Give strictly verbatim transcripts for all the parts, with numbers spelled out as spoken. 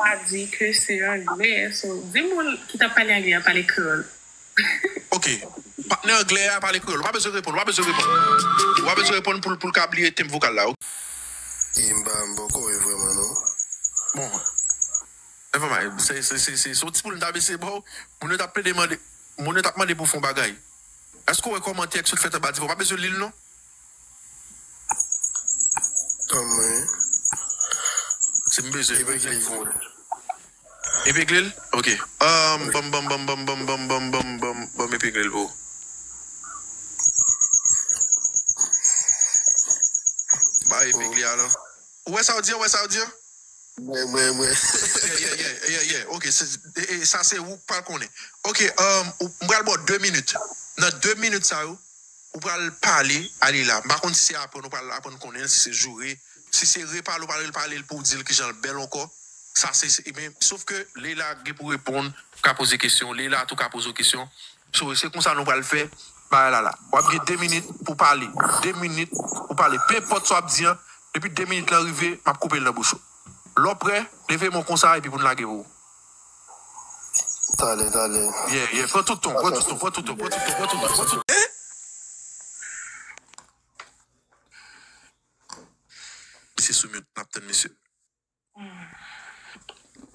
pa di ke se anglè. So, di moun ki t ap pale anglè a pale kreyòl. Ok. Patnè anglè a pale kreyòl. Ou pa bezwen reponn, ou pa bezwen reponn. Ou pa bezwen reponn pou, pou l ka bliye tenb vokal la. E m pa, m poko wè vrèman non. Bon. Never mind. Se, se, se, se, se yon ti poul m t ap eseye ba w. Moun yo t ap plede mande, moun yo t ap mande pou w fè yon bagay. Èske w wè kòmantè k sot fèt anba divan? Ou pa bezwen li l non. Tann mwen. Si m bezwen. Epigle pou mwen. Epigle l? Ok. Um, bam, bam, bam, bam, bam, bam, bam, bam, bam, bam, epigle l pou. Ba epigle a lan. Ou wè sa w di an? Ou wè sa w di an? Mwen, mwen, mwen. Yeah, yeah, yeah, yeah, yeah. Ok, se, e, e, sa se ou k pral konnen. Ok, um, ou- m pral ba w de minit. Nan de minit sa yo, ou pral pale a Lila. M pa konn si se aprann ou pral aprann konnen l, si se joure, si se repale ou pral repale l pou w di l kijan l bèl ankò. Sa se, se men, sof ke Lila gen pou reponn, ka poze kesyon, Lila tou ka poze w kesyon. So, se konsa nou pral fè bagay la la. W ap gen de minit pou pale. De minit pou pale. Penpòt sa w ap di an, depi de minit lan rive, m ap koupe l nan bouch ou. Lè w prè, leve men w konsa epi pou n lage pou ou. Talè, talè. Yeah, yeah. Pran tout tan, pran tout tan, pran tout tan, pran tout tan, pran tout tan, pran tout tan. Misye sou mute, n ap tann misye.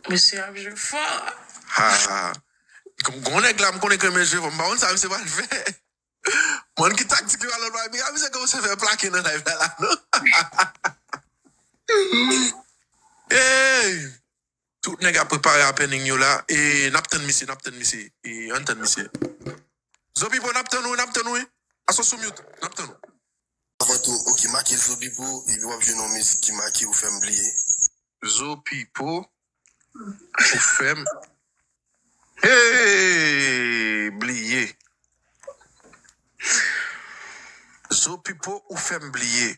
Misye ap jwe fò. Ha. Gon gon nèg la, m konnen ke men jwe fò. M pa konn sa misye pral fè. Mwen ki taktik yo alò, mwen, misye kòmanse fè plake nan live la, la, non? Hey! Tout nèg ap prepare happening yo la. E n ap tann misye, n ap tann misye. E ann tann misye. Zopipo, n ap tann ou, n ap tann ou, wi. Asò sou mute, n ap tann ou. Avan tou, ok, make Zopipo, epi w ap jwenn yon mizik ki make ou fè m bliye. Zopipo, ou fè m. Hey! Bliye. Zopipo, ou fè m bliye.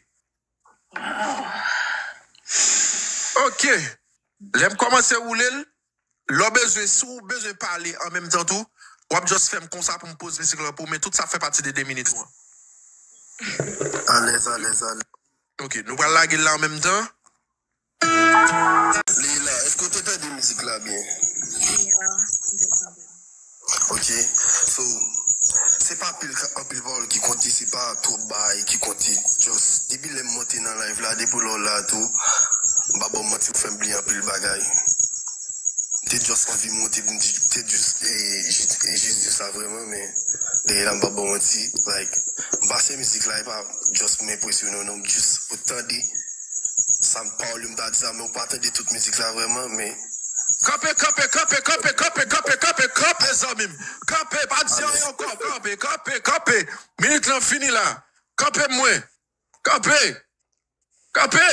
Ok. Lè m kòmanse woule l, lè w bezwen, si w bezwen pale an menm tan tou, w ap just fè m konsa pou m poze mizik lan pou ou, men tout sa fè pati de de minit ou an. Alèz, alèz, alèz. Ok, nou pral lage l la an menm tan. Lila, èske w te tande mizik la byen? Ok, so, se pa pil, anpil pawòl ki konte, se pa twòp bagay ki konte. Just, depi lè m monte nan live la, depi lè w la tou, m pa ba w manti, ou fè m bliye anpil bagay. M te just anvi monte, m te just, e, jis, e, jis di sa vrèman, men dèyè la, m pa ba w manti, like, m pase mizik la, e pa just m enpresyone w, non, m just pou tande sa m pawòl yo m ta di la, men ou pa tande tout mizik la vrèman, men. Kanpe, kanpe, kanpe, kanpe, kanpe, kanpe, kanpe, kanpe, zanmi m. Kanpe, pa di anyen ankò, kanpe, kanpe, kanpe. Minit lan fini la. Kanpe mwen. Kanpe. Kanpe.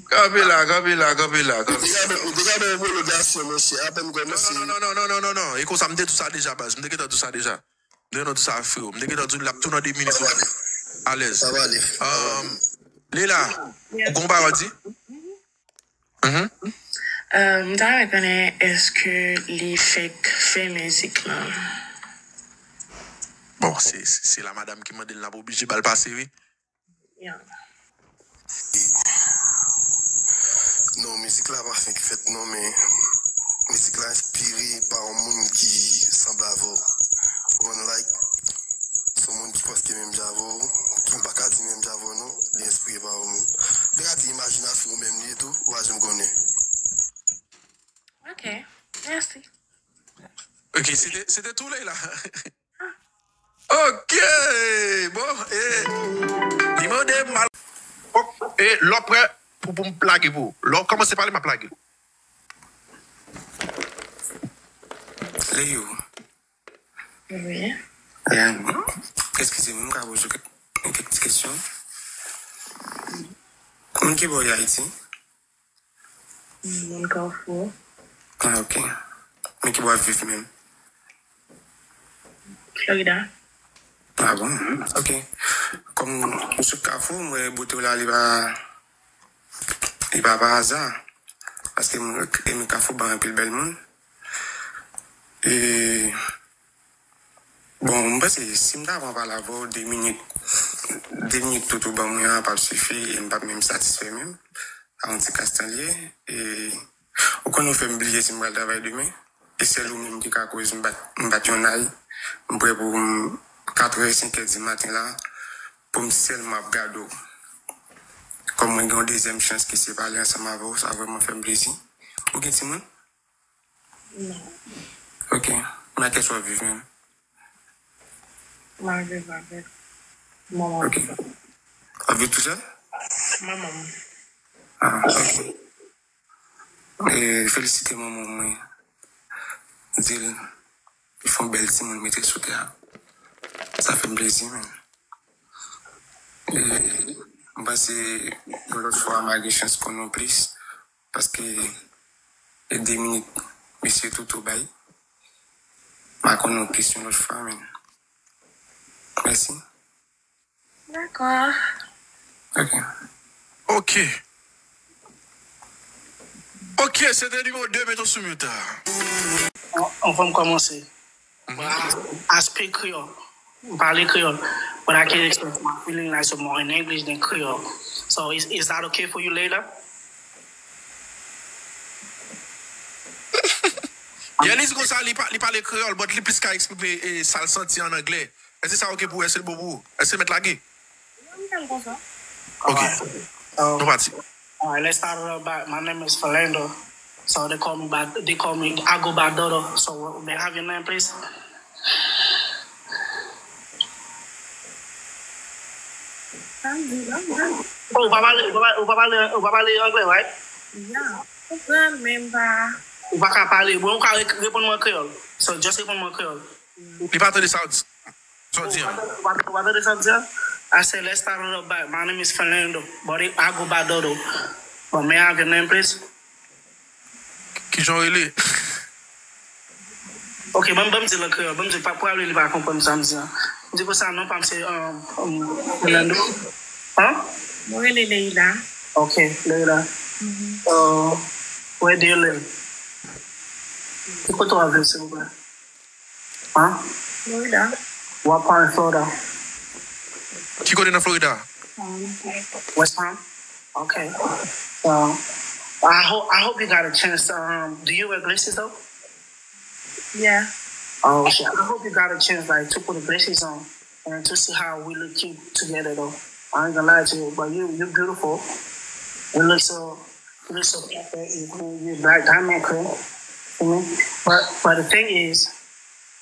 Kanpe la, kanpe la, kanpe la, kanpe. Ou te ka ban yon pwolongasyon, monchè, apèn kòmanse. Non, non, non, non, non, non, non, non. E konsa, m te di w sa deja, baz. M te gentan di w sa deja. M te gentan di w sa, freo. M te gentan di w l ap tou nan de minit. Alèz. Lila, ou gon bagay di? M ta renmen konnen èske li fèk fè mizik lan. Bon, se, se, se la madanm ki mande l, n ap oblije ba l pase, wi. Non, mizik la pa fenk fèt non, men mizik la enspire pa yon moun ki sanble avè w. Ou konprann, like, se yon moun ki prèske menm jan avè w, ki m pa ka di menm jan avè w non, li enspire pa yon moun. M te ka di imajinasyon ou menm li ye tou, ou pa janm konnen. Ok, mèsi. Ok, se te, se te tou Lila. Ok, bon, e, li mande m al, e, lè w prè pou, pou m lage pou ou. Lè w kòmanse pale, m ap lage. Leyo. Wi. Eskize m, m ka poze w kèk, kèk ti kesyon? Moun ki bò w ye Ayiti? Moun Kafou. Ah, ok. Men ki bò w ap viv menm? Florida. Ah bon? Ok. Kòm ou sot Kafou, m wè bote w la, li pa, li pa pa aza. Paske m renmen Kafou, ba anpil bèl moun. E, bon, m panse si m ta pran pale avè w de minit, de minit tout ou ban mwen an p ap sifi e m p ap menm satisfè menm. a yon ti kastan li ye. E ou konn ou fè m bliye si m pral travay demen. E sèl ou menm ki ka koz m bat, m bat yon nay. M prè pou m katrè, senkè di maten la, pou m sèlman ap gade w. Kòm mwen gen yon dezyèm chans ki se pale ansanm avè w, sa vrèman fè m plezi. Ou gen timoun? Non. Ok. Nan kiyès w ap viv menm? M ap viv avèk manman m. Ok. W ap viv tousèl? Manman m. Ah, ok. E, felisite manman mwen. Di l, li fè yon bèl timoun mete sou tè a. Sa fè m plezi, men. E, m panse yon lòt fwa m a gen chans konnen w plis, paske e de minit mesye Toto bay. M a konnen w plis yon lòt fwa, men. Mèsi. Dakò. Ok. Ok. Ok, se te nimewo de, met w sou mute. An, anvan m kòmanse. Bon, I, I speak Creole. M pale kreyòl. But I can express my feeling like some more in English than Creole. So is, is that okay for you, Leila? Yanis konsa, li pa, li pale kreyòl, but li plis ka eksprime, e, sa l santi an anglè. Èske sa ok pou ou? Èske l bon pou ou? Èske l mèt lage? Wi, m fè l konsa. Ok. Alright. So, nou pati. Alright, let's start it up back. My name is Philando. So they call me by, they call me, I go by Dodo. So may I have your name, please? Sa m di, m ap gade. Oh, ou pa pale, ou pa pale, ou pa pale, ou pa pale anglè, right? Yeah, m konprann, men m pa. Ou pa ka pale. Bon, ou ka re-, reponn mwen an kreyòl. So, just reponn mwen an kreyòl. Li pa tande sa w di. Sa w di an. Ou pa tande, ou pa tande sa m di an? I said, let's start it up back. My name is Fernando, but it, I go by Dodo. But may I have your name, please? Kijan w rele? Ok, ban m, ban m di l an kreyòl. Ban m di l, pa, pwobabli li pa konprann sa m di an. M di konsa, non pa m se, um, um, Fernando. Hein? Mwen rele Leila. Ok, Leila. Mhm. Uh, where do you live? Ki kote w ap viv, silvouplè? Hein? Florida. What part in Florida? Ki kote nan Florida? Um, West Palm? Okay. So, I hope, I hope you got a chance. Um, do you wear glasses though? Yeah. Oh, okay. I hope you got a chance, like, to put the glasses on and to see how we look cute together though. I ain't gonna lie to you, but you, you beautiful. You look so, you look so perfect. You, you black diamond, girl. You know? But, but the thing is,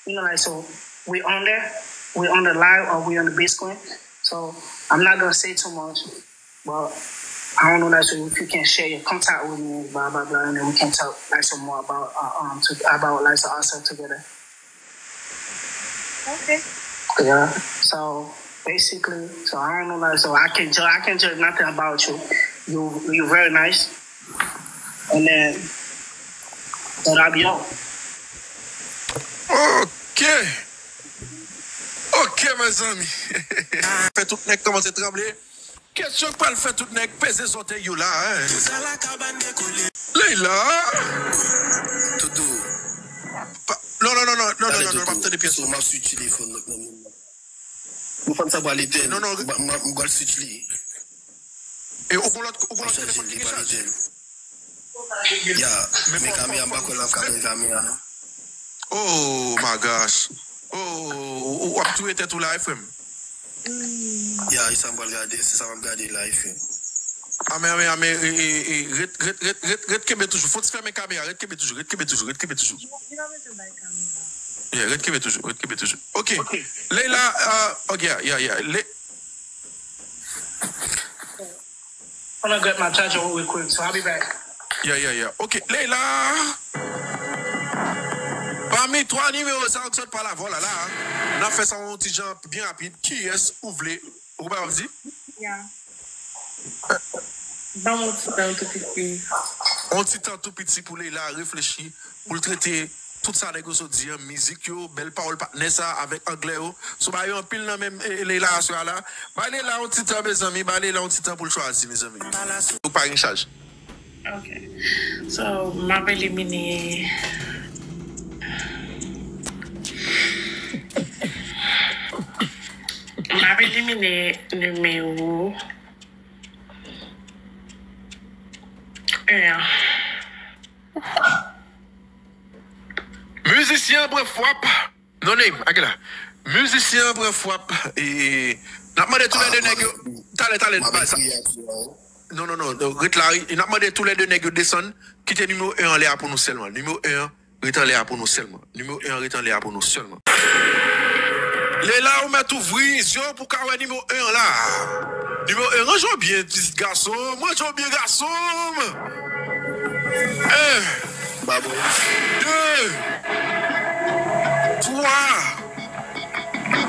you know, like, so we on there, we on the live or we on the big screen. So I'm not gonna say too much, but I don't know, like, so if you can share your contact with me, blah blah blah, and then we can talk, like, some more about, uh, um to, about, like, so ourselves together. Okay. Yeah. So basically, so I don't know, like, so I can judge, I can judge nothing about you. You, you very nice. And then, so that'll be all. Ok. Ok, mezanmi. Fè tout nèg kòmanse tranble. Kesyon k pral fè tout nèg peze zòtèy yo la, hein. Leila. Tout dou. Pa, non, non, non, non, non, non, non, non, m ap tande pyès. So, m ap switch telefòn nan, nan men m. Bon, fanm sa pral etèn. Non, non. M, m, m pral switch li. E ou gon lòt, ou gon lòt telefòn ki gen chaj? Ya, men kamera, m pa kwè l ap ka pran kamera, non. Oh my gosh. Oh, ou, ou ap touye tèt ou la, wi, frè m. Ya, e sa m pral gade, se sa m ap gade la, wi, frè m. Amè, amè, amè, e, e, e, ret, ret, ret, ret, ret kenbe toujou. Fò w ti fèmen kamera, ret kenbe toujou, ret kenbe toujou, ret kenbe toujou. Li pa bezwen bay kamera. Yeah, ret kenbe toujou, ret kenbe toujou. Ok. Ok. Leila, uh, ok, yeah, yeah, yeah. Le- I'm gonna grab my charger real quick, so I'll be back. Yeah, yeah, yeah. Ok, Leila. Pami twa nimewo sa yo k sot pa lavwa la, la, n ap fè sa yon ti jan byen rapid. Kiyès ou vle? Ou konprann sa m di? Ya. Ban m yon ti tan tou piti. Yon ti tan tou piti pou Leila reflechi, pou l trete tout sa nèg yo sot di an, mizik yo, bèl pawòl patnè sa avèk anglè yo. Si w ba yo anpil nan men, e, Leila aswè a la, bay Leila yon ti tan, mezanmi, bay Leila yon ti tan pou l chwazi, mezanmi. Ou pa gen chaj. Ok. So, m ap elimine. M ap elimine nimewo. Mizisyen an pran fwap. No name, Aguila. Mizisyen an pran fwap. E, n ap mande tou lè de nèg yo. Talè, talè. Non, non, non, non, ret la. N ap mande tou lè de nèg yo desann. Kite nimewo en anlè a pou nou sèlman. Nimewo en an, ret anlè a pou nou sèlman. Nimewo en an, ret anlè a pou nou sèlman. Leila, ou mèt ouvri zye w pou w ka wè nimewo en an la. Nimewo en, ranje w byen, ti gason. Ranje w byen, gason. En. De. Twa.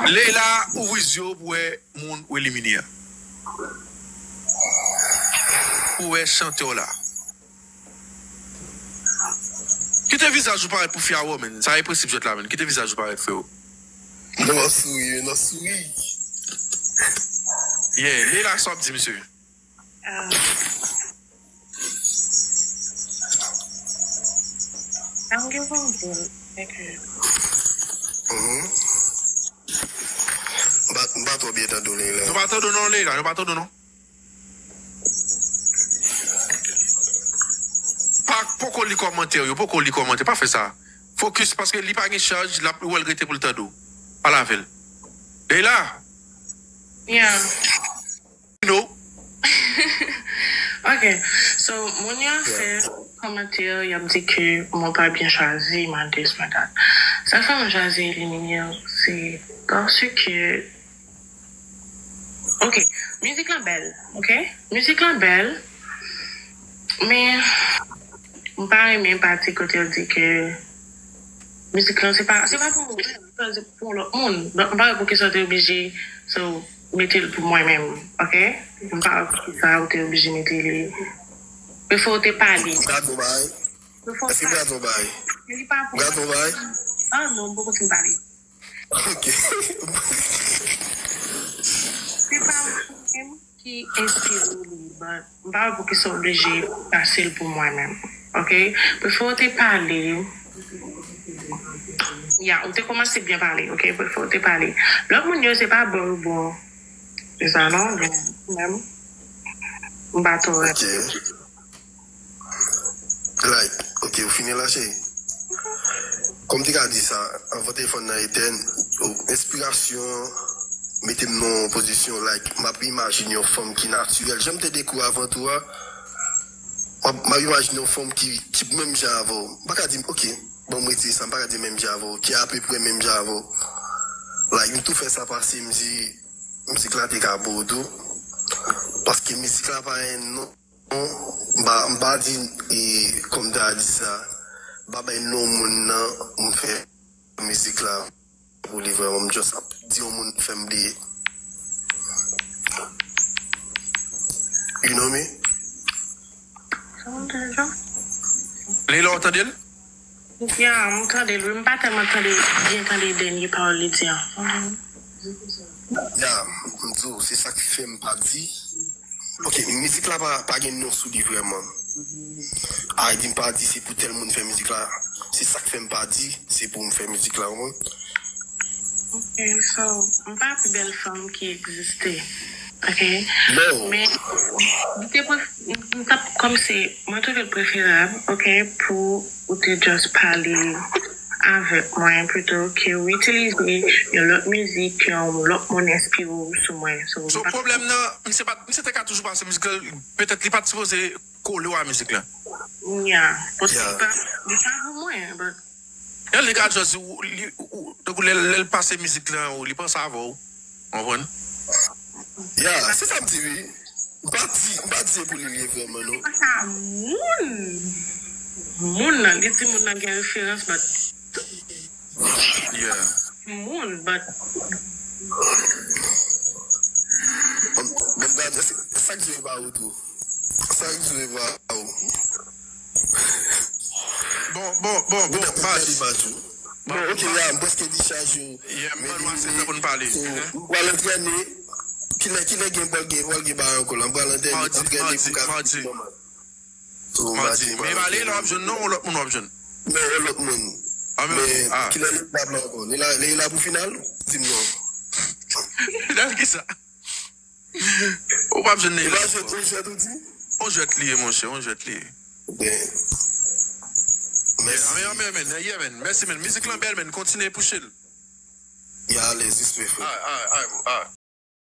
Leila, ouvri zye w pou w wè moun w elimine a. Pou w wè chantè w la. Kite vizaj ou parèt pou fi a wè w, menn. Sa e prensip jwèt la, menn. Kite vizaj ou parèt, freo. Non, souri, non, souri. Yeah, Leila, sa w ap di, mesye? Ah. Sa m gen pou m di l, se ke Mhm. M pa, m pa twò byen tande w, Leila. Nou pa tande w non, Leila, nou pa tande w non. Pa, poko li kòmantè yo, poko li kòmantè, pa fè sa. Fokis, paske li pa gen chaj, l ap wè l rete pou l tande w. Pale avè l. Leila! Yeah. You know? Ok. So, moun yo ap fè kòmantè, y ap di ke mwen pa byen chwazi, my this, my that. Sa k fè mwen chwazi elimine w, se paske, ok, mizik lan bèl, ok? Mizik lan bèl, men m pa renmen pati kote yo di ke mizik lan se pa, se pa pou mwen. Pou yon lòt moun. Donk, m pa wè poukisa w te oblije, so, mete l pou mwen menm, ok? M pa wè poukisa w te oblije mete li. Prefere w te pale. Gad yon bagay. Prefere w te pale. Èske gad yon bagay? Li pa pou mwen. Gad yon bagay? Ah non, m poko fin pale. Ok. Se pa mwen menm ki enspire w li, but m pa wè poukisa w oblije pase l pou mwen menm. Ok? Prefere w te pale. Ya, ou te kòmanse byen pale, ok? Prefere w te pale. Lòt moun yo, se pa bon yo bon. Se sa non, bon, menm. M pa twò renmen. Ok. Like, ok, ou fini la, cheri? Kòm te ka di sa, anvan telefòn nan etèn, o, enspirasyon an mete m nan yon pozisyon, like, m ap imajine yon fanm ki natirèl. Jan m te dekri w avan tou a, m ap, m ap imajine yon fanm ki, ki menm jan avè w. M pa ka di, ok, bon, m retire sa, m pa ka di menm jan avè w, ki apeprè menm jan avè w. Like, m tou fè sa pase, m di, mizik la te ka bo tou. Paske mizik la pa yon non. M pa, m pa di, e, kòm ta di sa, m pa bay non moun nan, m fè mizik la pou li vrèman, m just ap di yon moun fè m bliye. You know me? Leila, w tande l? Ya, m tande l wi, m pa tèlman tande, byen tande dènye pawòl li di an. Ya, m di w, se sa k fè m pa di. Ok, mizik la pa, pa gen non sou li vrèman. Ay, di m pa di se pou tèl moun fè mizik la. Se sa k fè m pa di, se pou m fè mizik la, ou konprann? Ok, so, m pa pi bèl fanm ki egziste. Ok? Non. Men, m te pref-, m t ap, kòm se, mwen twouve l preferab, ok, pou ou te just pale avèk mwen pito ke w itilize yon lòt mizik ke yon lòt moun enspire w sou mwen. So, m So, pa pwoblèm nan, misye pa, misye te ka toujou pase mizik la, petèt li pa t sipoze kole w a mizik la. Yeah, paske li pa, li pa pou mwen, but Yeah, li ka just, ou, li, ou, tankou lè, lè l pase mizik la, ou, li panse avè w. Konprann? Ya, se sa m di wi. M pa di, m pa di se pou li li ye vrèman, non. Sa moun. Moun nan, li di moun nan gen referans, but Yeah. Moun, but Bon, bon, gade, sa, sa k jwe ba ou tou? Sa k jwe ba ou? Bon, bon, bon, bon, Gade, gade baz. Imaj ou. Bon, ok, ya, m prèske dichaje ou. Yeah, m ban nou ase tan pou n pale. So, m pral antrene. Kilè, kilè gen bòl, gen bòl, gen bagay ankò la. M pral antrene, Madi, antrene madi, pou ka madi. Madi. Men pa Leila w ap jwenn non, yon lòt moun w ap jwenn. Men yon lòt moun. Ah, men, Men ah. Kilè Leila la ankò? Leila, Leila pou final? Di m non. Final kisa? Ou p ap jwenn Leila. Leila jwèt, yon jwèt ou di? Yon jwèt li ye, monchè, yon jwèt li ye. Ebyen, mèsi. Amen, amen, amen. Yeah, man. Mèsi, man. Mizik lan bèl, man. Kontinye pouche l. Ya alèz, respè, frè. Ah, ah, ah, ah.